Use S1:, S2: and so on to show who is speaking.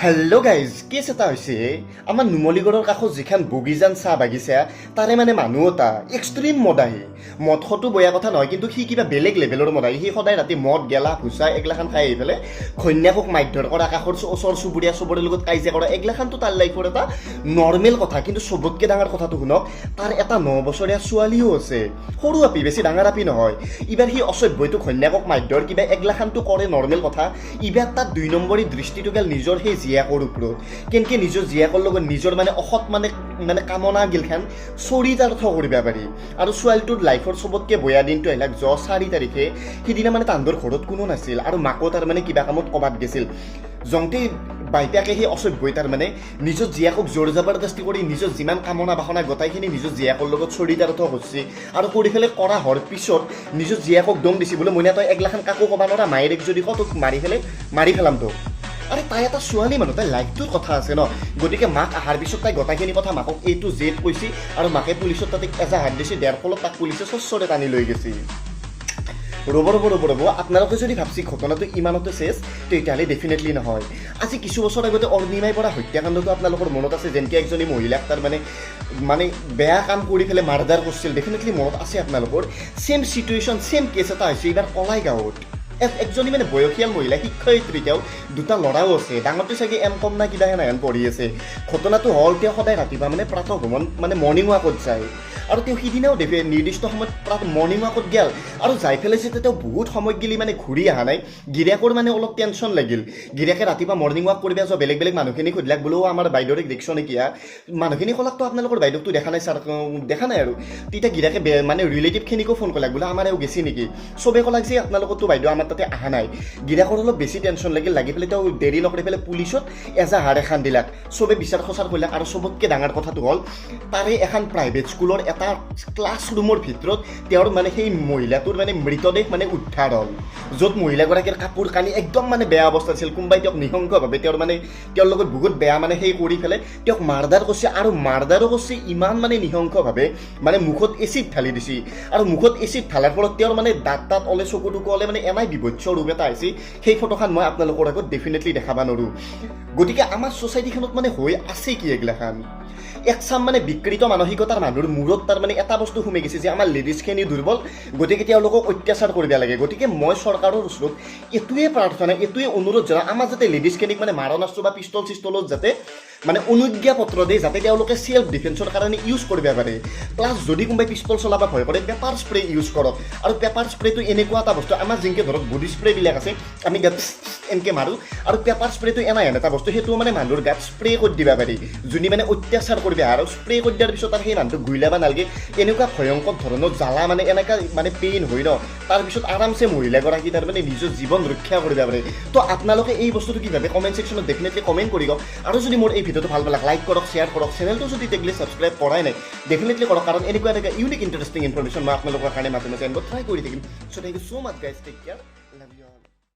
S1: Hello' guys, cash এটা হৈছে। আমাৰ নুমলীগড়ৰ কাষত যিখন বগীজান চাহ বাগিচা, তাৰে মানে মানুহ এটা এক্সট্ৰিম মদাহী। মদ খোৱাটো বেয়া কথা নহয়, কিন্তু সি কিবা বেলেগ লেভেলৰ মদাহী। সি সদায় ৰাতি মদ, গেলা ঘুচা এগলাখান খাই আহি পেলাই ঘৈণীয়েকক মাৰধৰ কৰা, কাষৰ ওচৰ চুবুৰীয়া চবৰে লগত কাজিয়া কৰা, এগলাখানটো তাৰ লাইফৰ এটা নৰ্মেল কথা। কিন্তু চবতকৈ ডাঙৰ কথাটো শুনক, তাৰ এটা 9 বছৰীয়া ছোৱালীও আছে, সৰু আপি, বেছি ডাঙৰ আপি নহয়। ইবাৰ সি অসভ্যটো ঘৈণীয়েকক মাৰধৰ কিবা এগলাখানটো কৰে, নৰ্মেল কথা। ইবাৰ তাত দুই নম্বৰী দৃষ্টিটো গ'ল নিজৰ সেই জীয়েকৰ ওপৰত, কেনেকে নিজৰ জীয়েকৰ লগত নিজৰ মানে অসৎ মানে মানে কামনা গিলখান চৰিতাৰ্থ কৰিব পাৰি। আৰু ছোৱালীটোৰ লাইফৰ চবতকৈ বেয়া দিনটো আহিলাক 4 তাৰিখে। সিদিনা মানে তাহাঁতৰ ঘৰত কোনো নাছিল আৰু মাকো তাৰ মানে কিবা কামত ক'বাত গৈছিল। জংতে বাইপাকে সেই অসভ্যই তাৰ মানে নিজৰ জীয়েকক জোৰ জবৰদস্তি কৰি নিজৰ যিমান কামনা বাসনা গোটাইখিনি নিজৰ জীয়েকৰ লগত চৰিতাৰ্থ কৰিছে। আৰু কৰি পেলাই কৰা হোৱাৰ পিছত নিজৰ জীয়েকক দম দিছে, বোলে মইনা, তই এগলাখান কাকো ক'বা নোৱাৰা, মায়েৰেক যদি কওঁ তোক মাৰি পেলাই মাৰি পেলাম তোক। আৰে, তাই এটা ছোৱালী মানুহ, তাই লাইফটোৰ কথা আছে ন? গতিকে মাক অহাৰ পিছত তাই গোটাইখিনি কথা মাকক এ টু জেড কৈছে আৰু মাকে পুলিচত তাতে এজাহাৰ দিছে। দিয়াৰ ফলত তাক পুলিচে চচ্চৰে টানি লৈ গৈছে। ৰ'ব ৰ'ব ৰ'ব ৰ'ব, আপোনালোকে যদি ভাবছি ঘটনাটো ইমানতে শেষ, তেতিয়াহ'লে ডেফিনেটলি নহয়। আজি কিছু বছৰ আগতে অৰ্ণিমাই পৰা হত্যাকাণ্ডটো আপোনালোকৰ মনত আছে, যেনেকৈ একজনী মহিলাক তাৰ মানে মানে বেয়া কাম কৰি পেলাই মাৰ্ডাৰ কৰিছিল। ডেফিনেটলি মনত আছে আপোনালোকৰ। ছেম চিটুৱেশ্যন, ছেম কেছ এটা হৈছে এইবাৰ কলাই গাঁৱত। একজনী মানে বয়সীয়াল মহিলা, শিক্ষয়িত্ৰী তেওঁ, দুটা ল'ৰাও আছে, ডাঙৰটো চাগে এম কম না কিবা সেনেহেন পঢ়ি আছে। ঘটনাটো হ'ল, তেওঁ সদায় ৰাতিপুৱা মানে প্ৰাতঃ ভ্ৰমণ, মানে মৰ্ণিং ৱাকত যায়। আৰু তেওঁ সিদিনাও দেখে নিৰ্দিষ্ট সময়ত প্ৰাত মৰ্ণিং ৱাকত গেল। আৰু যাই পেলাই যেতিয়া তেওঁ বহুত সময় গেলি মানে ঘূৰি অহা নাই, গিৰিয়েকৰ মানে অলপ টেনশ্যন লাগিল। গিৰিয়েকে ৰাতিপুৱা মৰ্ণিং ৱাক কৰিব যোৱা বেলেগ বেলেগ মানুহখিনি সুধিলাক, বোলো আমাৰ বাইদেউক দেখছ নেকি? মানুহখিনি ক'লাকতো আপোনালোকৰ বাইদেউকতো দেখা নাই ছাৰ, দেখা নাই। আৰু তেতিয়া গিৰিয়েকে মানে ৰিলেটিভখিনিকো ফোন কৰিলাক, বোলে আমাৰ এওঁ গেছি নেকি? চবে ক'লাক যে আপোনালোকৰতো বাইদেউ আমাৰ তাতে অহা নাই। গিৰিয়েকৰ অলপ বেছি টেনশ্যন লাগিল। লাগি পেলাই তেওঁ দেৰি নকৰি পেলাই পুলিচত এজাহাৰ এখন দিলাক। চবে বিচাৰ খোচাৰ কৰিলাক। আৰু চবতকৈ ডাঙৰ কথাটো হ'ল, তাৰে এখন প্ৰাইভেট স্কুলৰ এটা ক্লাছ ৰুমৰ ভিতৰত তেওঁৰ মানে সেই মহিলাটোৰ মানে মৃতদেহ মানে উদ্ধাৰ হ'ল, য'ত মহিলাগৰাকীৰ কাপোৰ কানি একদম মানে বেয়া অৱস্থাত আছিল। কোনোবাই তেওঁক নৃশংসভাৱে তেওঁৰ মানে তেওঁৰ লগত বহুত বেয়া মানে সেই কৰি পেলাই তেওঁক মাৰ্ডাৰ কৰিছে। আৰু মাৰ্ডাৰো কৰিছে ইমান মানে নৃশংসভাৱে, মানে মুখত এচিড ঢালি দিছে। আৰু মুখত এচিড ঢালাৰ ফলত তেওঁৰ মানে দাঁত তাঁত ওলে, চকু টকু ওলে, মানে এনাই বিভৎস ৰূপ এটা আহিছে। সেই ফটোখন মই আপোনালোকৰ আগত ডেফিনেটলি দেখাব নোৱাৰোঁ। গতিকে আমাৰ ছ'চাইটিখনত মানে হৈ আছে কি এইগিলাখান? একচাম মানে বিকৃত মানসিকতাৰ মানুহৰ মূৰত তাৰ মানে এটা বস্তু সোমাই গৈছে যে আমাৰ লেডিজখিনি দুৰ্বল, গতিকে তেওঁলোকক অত্যাচাৰ কৰিব লাগে। গতিকে মই চৰকাৰৰ ওচৰত এইটোৱে প্ৰাৰ্থনা, এইটোৱে অনুৰোধ জনাওঁ, আমাৰ যাতে লেডিজখিনিক মানে মাৰণাস্ত্ৰ বা পিষ্টল চিষ্টলত যাতে মানে অনুজ্ঞাপত্ৰ দিয়ে, যাতে তেওঁলোকে চেল্ফ ডিফেন্সৰ কাৰণে ইউজ কৰিব পাৰে। প্লাছ যদি কোনোবাই পিষ্টল চলাব ভয় কৰে, পেপাৰ স্প্ৰে ইউজ কৰক। আৰু পেপাৰ স্প্ৰেটো এনেকুৱা এটা বস্তু, আমাৰ যেনেকৈ ধৰক বডি স্প্ৰেবিলাক আছে, আমি গাত এনেকৈ মাৰোঁ, আৰু পেপাৰ স্প্ৰেটো এনাই এটা বস্তু, সেইটো মানে মানুহৰ গাত স্প্ৰে কৰি দিব পাৰি যোনে মানে অত্যাচাৰ কৰিব। আৰু স্প্ৰে কৰি দিয়াৰ পিছত আৰু সেই মানুহটোক গুইলাব নালাগে, এনেকুৱা ভয়ংকৰ ধৰণৰ জ্বালা, মানে এনেকুৱা মানে পেইন হয় ন, তাৰপিছত আৰামছে মহিলাগৰাকী তাৰমানে নিজৰ জীৱন ৰক্ষা কৰিব পাৰে। তো আপোনালোকে এই বস্তুটো কি ভাবে, কমেণ্ট ছেকশ্যনত ডেফিনেটলি কমেণ্ট কৰিব। আৰু যদি মোৰ এই ভিডিঅ'টো ভাল পালাক, লাইক কৰক, শ্বেয়াৰ কৰক। চেনেলটো যদি টেগলি ছাবস্ক্ৰাইব কৰাই নাই, ডেফিনেটলি কৰক, কাৰণ এনেকুৱা এনেকুৱা ইউনিক ইণ্টাৰেষ্টিং ইনফৰমেশ্যন মই আপোনালোকৰ কাৰণে মাজে মাজে আনিব ট্ৰাই কৰি থাকিম। So thank you so much, guys, take care, love you all.